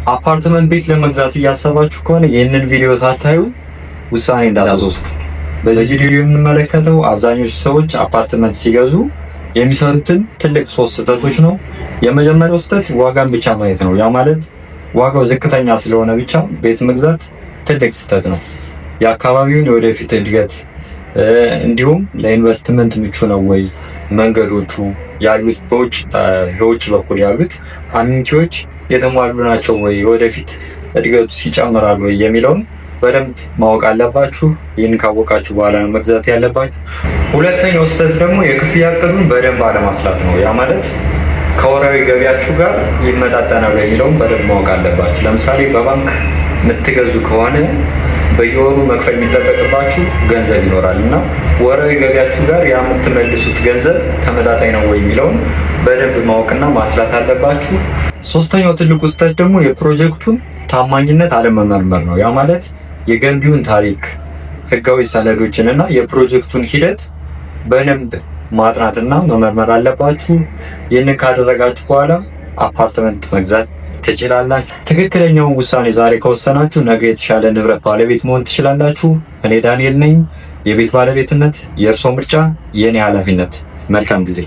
አፓርትመንት ቤት ለመግዛት እያሰባችሁ ከሆነ ይህንን ቪዲዮ ሳታዩ ውሳኔ እንዳትወስዱ። በዚህ ቪዲዮ የምንመለከተው አብዛኞቹ ሰዎች አፓርትመንት ሲገዙ የሚሰሩትን ትልቅ ሶስት ስህተቶች ነው። የመጀመሪያው ስህተት ዋጋን ብቻ ማየት ነው። ያ ማለት ዋጋው ዝቅተኛ ስለሆነ ብቻ ቤት መግዛት ትልቅ ስህተት ነው። የአካባቢውን የወደፊት እድገት እንዲሁም ለኢንቨስትመንት ምቹ ነው ወይ፣ መንገዶቹ ያሉት በውጭ በኩል ያሉት amenity ዎች የተሟሉ ናቸው ወይ፣ ወደፊት እድገቱ ይጨምራል ወይ የሚለውን በደንብ ማወቅ አለባችሁ። ይህን ካወቃችሁ በኋላ ነው መግዛት ያለባችሁ። ሁለተኛው ስህተት ደግሞ የክፍያ እቅዱን በደንብ አለማስላት ነው። ያ ማለት ከወራዊ ገቢያችሁ ጋር ይመጣጠናል የሚለውን በደንብ ማወቅ አለባችሁ። ለምሳሌ በባንክ የምትገዙ ከሆነ በየወሩ መክፈል የሚጠበቅባችሁ ገንዘብ ይኖራል እና ወራዊ ገቢያችሁ ጋር ያ የምትመልሱት ገንዘብ ተመጣጣኝ ነው ወይ የሚለውን በደንብ ማወቅና ማስላት አለባችሁ። ሶስተኛው ትልቁ ስህተት ደግሞ የፕሮጀክቱን ታማኝነት አለመመርመር ነው። ያ ማለት የገንቢውን ታሪክ፣ ህጋዊ ሰነዶችን እና የፕሮጀክቱን ሂደት በደንብ ማጥናትና መመርመር አለባችሁ። ይህንን ካደረጋችሁ በኋላ አፓርትመንት መግዛት ትችላላችሁ። ትክክለኛውን ውሳኔ ዛሬ ከወሰናችሁ ነገ የተሻለ ንብረት ባለቤት መሆን ትችላላችሁ። እኔ ዳንኤል ነኝ። የቤት ባለቤትነት የእርሶ ምርጫ፣ የእኔ ኃላፊነት። መልካም ጊዜ።